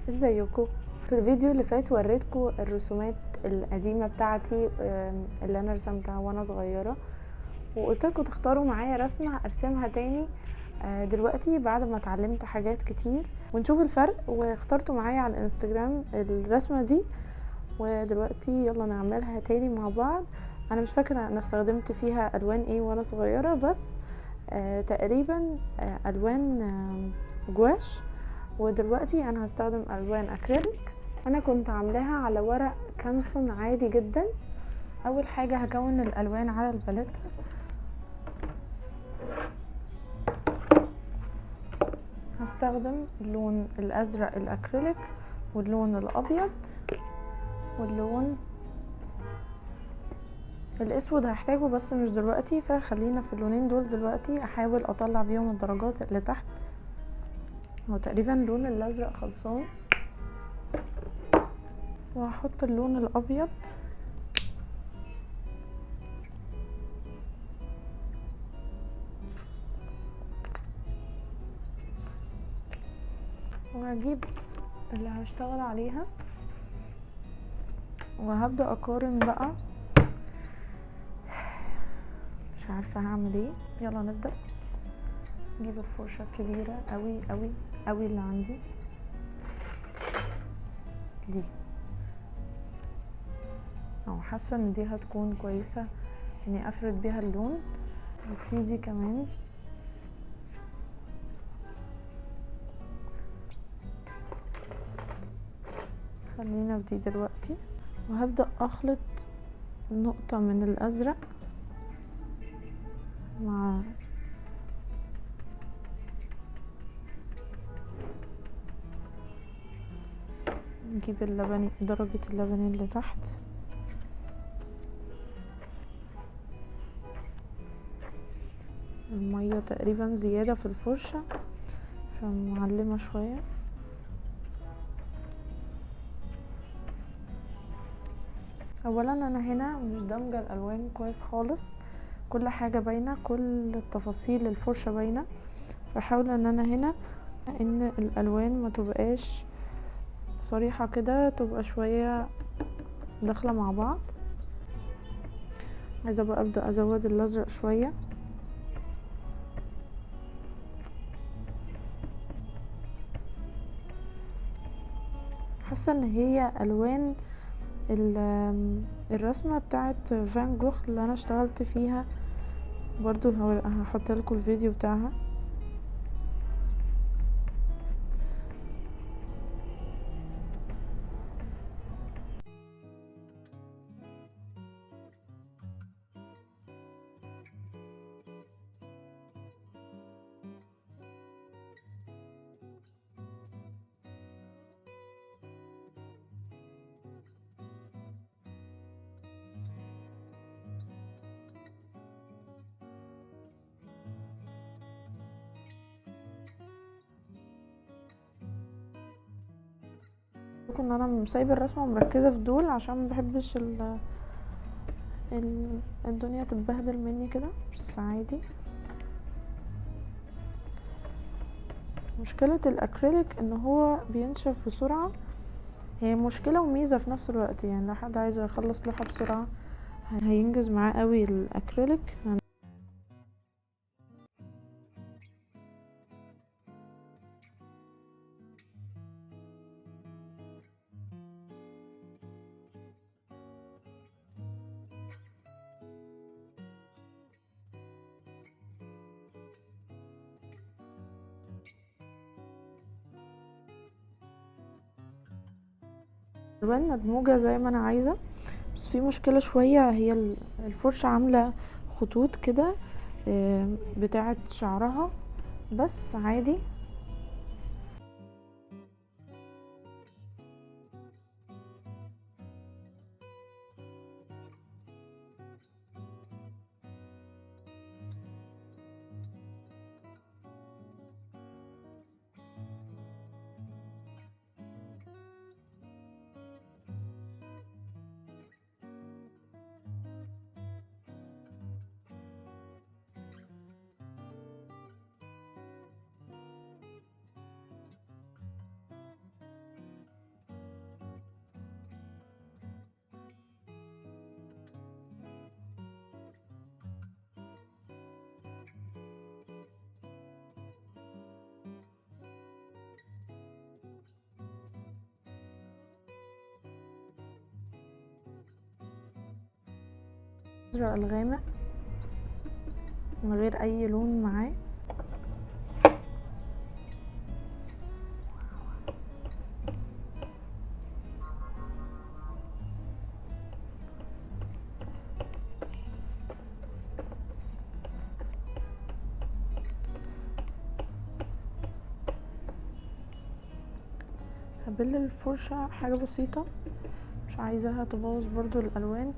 ازيكم؟ في الفيديو اللي فات وريتكم الرسومات القديمة بتاعتي اللي انا رسمتها وانا صغيرة، وقلت لكم تختاروا معايا رسمة ارسمها تاني دلوقتي بعد ما اتعلمت حاجات كتير ونشوف الفرق. واخترتوا معايا على الانستجرام الرسمة دي، ودلوقتي يلا نعملها تاني مع بعض. انا مش فاكرة انا استخدمت فيها الوان ايه وانا صغيرة، بس تقريبا الوان جواش، ودلوقتي انا هستخدم الوان اكريليك. انا كنت عاملاها على ورق كانسون عادي جدا. اول حاجة هكون الالوان على الباليت. هستخدم اللون الازرق الاكريليك واللون الابيض واللون الاسود هحتاجه بس مش دلوقتي، فخلينا في اللونين دول دلوقتي. احاول اطلع بيهم الدرجات اللي تحت. هو تقريبا اللون الازرق خلصان، وهحط اللون الابيض. وهجيب اللي هشتغل عليها وهبدأ اقارن بقى. مش عارفة هعمل ايه، يلا نبدأ. نجيب الفرشة الكبيرة قوي قوي قوي اللي عندي دي، او حاسة ان دي هتكون كويسة اني افرد بيها اللون. وفي دي كمان، خلينا في دي دلوقتي. وهبدأ اخلط نقطة من الازرق مع نجيب اللبني، درجة اللبني اللي تحت. المية تقريبا زيادة في الفرشة فمعلمة شوية. اولا انا هنا مش دمجة الالوان كويس خالص، كل حاجة باينة، كل التفاصيل الفرشة باينة، فحاول ان انا هنا ان الالوان ما تبقاش صريحة كده، تبقى شوية داخلة مع بعض. عايزة بقى ابدأ ازود الازرق شوية. حاسة ان هي الوان الرسمة بتاعت فان جوخ اللي انا اشتغلت فيها برضو، هحط لكم الفيديو بتاعها. ان انا سايبه الرسمة ومركزه في دول عشان ما بحبش الدنيا تتبهدل مني كده، بس عادي. مشكلة الاكريليك ان هو بينشف بسرعة، هي مشكلة وميزه في نفس الوقت. يعني لو حد عايز يخلص لوحة بسرعة هينجز معاه قوي الاكريليك. الوان مدموجة زي ما انا عايزة، بس في مشكلة شوية، هي الفرشة عاملة خطوط كده بتاعة شعرها، بس عادي. الازرق الغامق من غير اي لون معاه. هبل الفرشة حاجة بسيطة، مش عايزاها تبوظ برضو الالوان.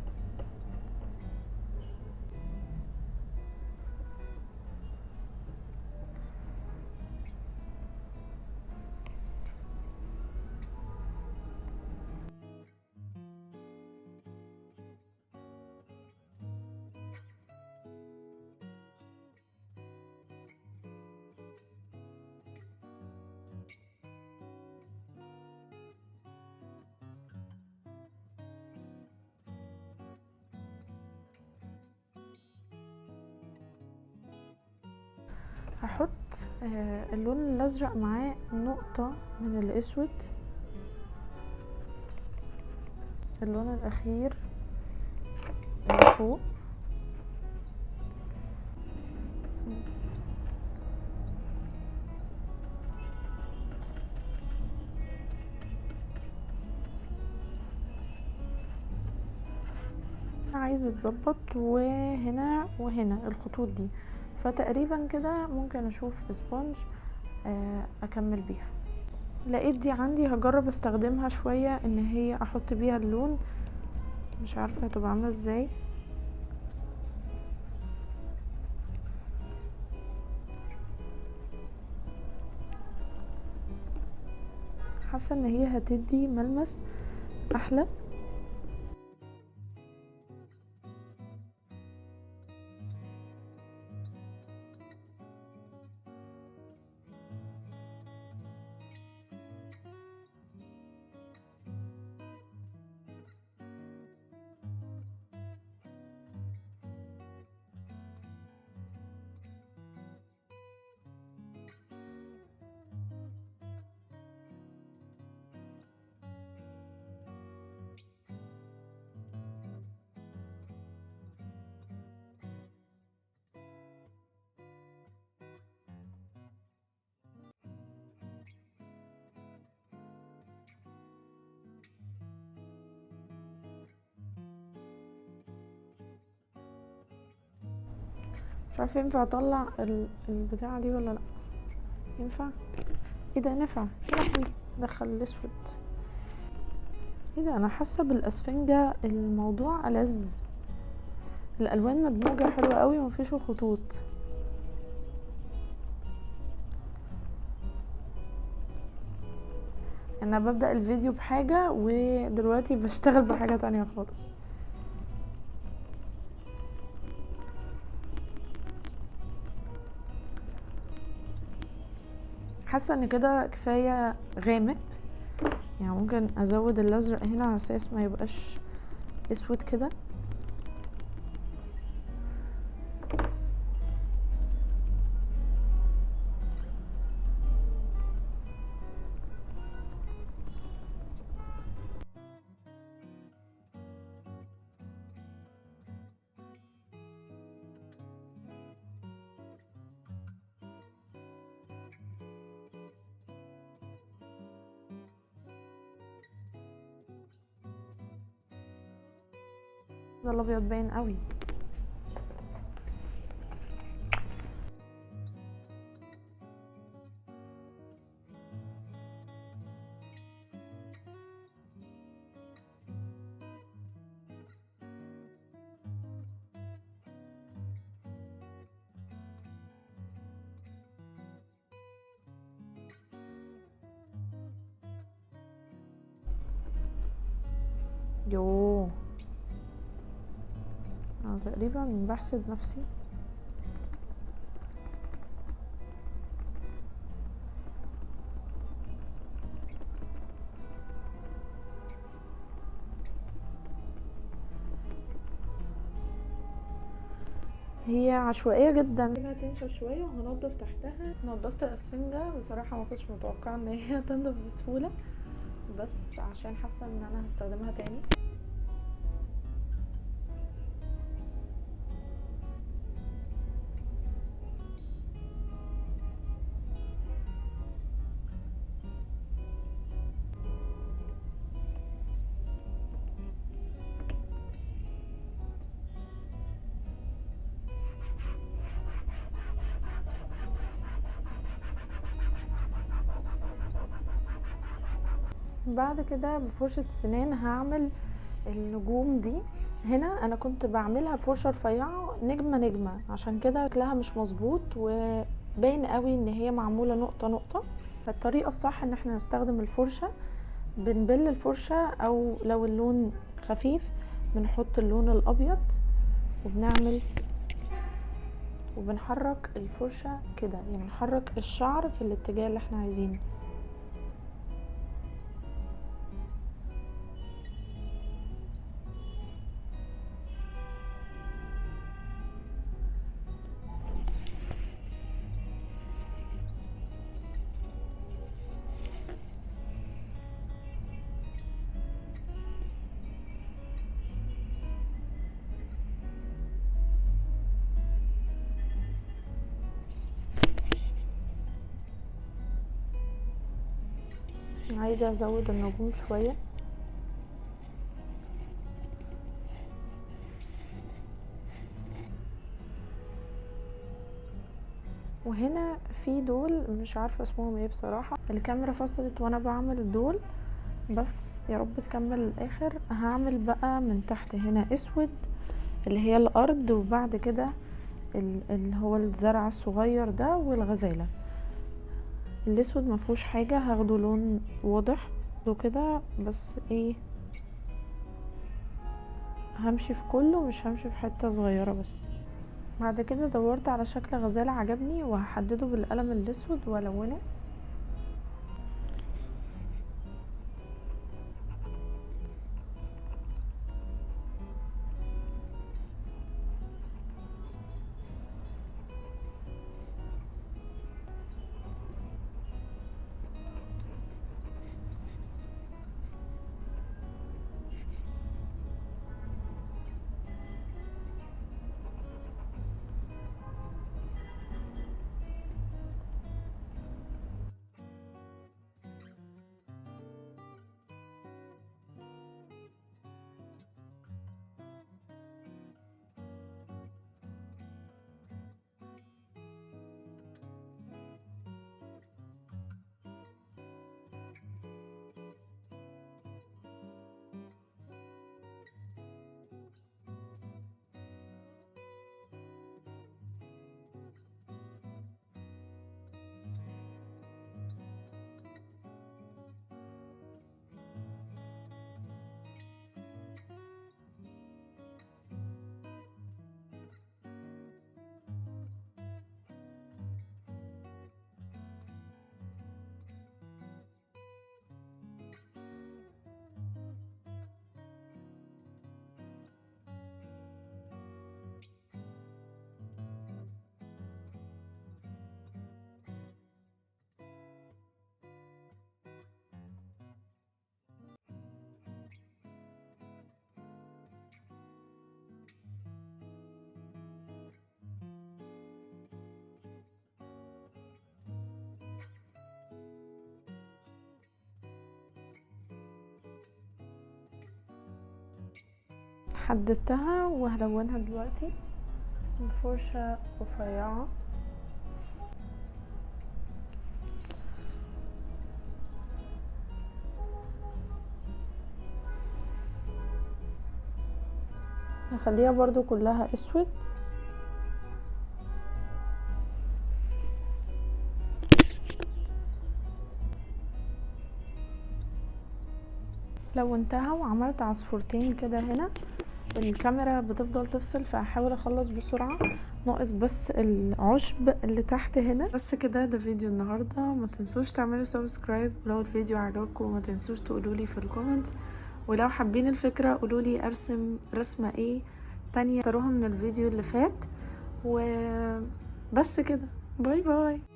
هحط اللون الازرق معاه نقطة من الاسود، اللون الاخير اللي فوق. عايز يتظبط وهنا وهنا الخطوط دي، فتقريبا كده ممكن اشوف sponge اكمل بيها. لقيت دي عندي، هجرب استخدمها شوية ان هي احط بيها اللون، مش عارفة هتبقى عاملة ازاي. حاسة ان هي هتدي ملمس احلى. مش عارفه ينفع اطلع البتاعه دي ولا لا. ينفع؟ ايه ده نفع؟ يا لهوي دخل الاسود. ايه ده، انا حاسه بالاسفنجه الموضوع ألذ، الالوان مدموجه حلوه قوي ومفيش خطوط. انا ببدأ الفيديو بحاجه ودلوقتي بشتغل بحاجه تانية خالص. حاسه ان كده كفايه غامق، يعني ممكن ازود الازرق هنا على اساس ما يبقاش اسود كده. ده الابيض باين قوي. يوه انا تقريبا بحسد نفسي. هي عشوائية جدا. هتنشف شوية وهنضف تحتها. نضفت الاسفنجة، بصراحة ما كنتش متوقعة ان هي تنضف بسهولة، بس عشان حاسة ان انا هستخدمها تاني. بعد كده بفرشة سنان هعمل النجوم دي. هنا انا كنت بعملها بفرشة رفيعة نجمة نجمة، عشان كده شكلها مش مظبوط وباين قوي ان هي معمولة نقطة نقطة. فالطريقة الصح ان احنا نستخدم الفرشة، بنبل الفرشة او لو اللون خفيف بنحط اللون الابيض وبنحرك الفرشة كده، يعني بنحرك الشعر في الاتجاه اللي احنا عايزينه. عايزة ازود النجوم شوية. وهنا في دول مش عارفة اسمهم ايه بصراحة، الكاميرا فصلت وانا بعمل دول، بس يا رب تكمل الاخر. هعمل بقى من تحت هنا اسود اللي هي الارض، وبعد كده اللي هو الزرع الصغير ده والغزالة. الاسود ما فيهوش حاجة، هاخده لون واضح وكده، بس ايه همشي في كله، مش همشي في حتة صغيرة بس. بعد كده دورت على شكل غزالة عجبني وهحدده بالقلم الاسود والونه. حددتها وهلونها دلوقتي بفرشة رفيعة. هخليها برضو كلها اسود. لونتها وعملت عصفورتين كده هنا. الكاميرا بتفضل تفصل فهحاول اخلص بسرعة، ناقص بس العشب اللي تحت هنا. بس كده ده فيديو النهاردة. ما تنسوش تعملوا subscribe، ولو الفيديو عجبكم ما تنسوش تقولولي في ال comments، ولو حابين الفكرة قولولي ارسم رسمة ايه تانية تروها من الفيديو اللي فات. وبس كده، bye bye.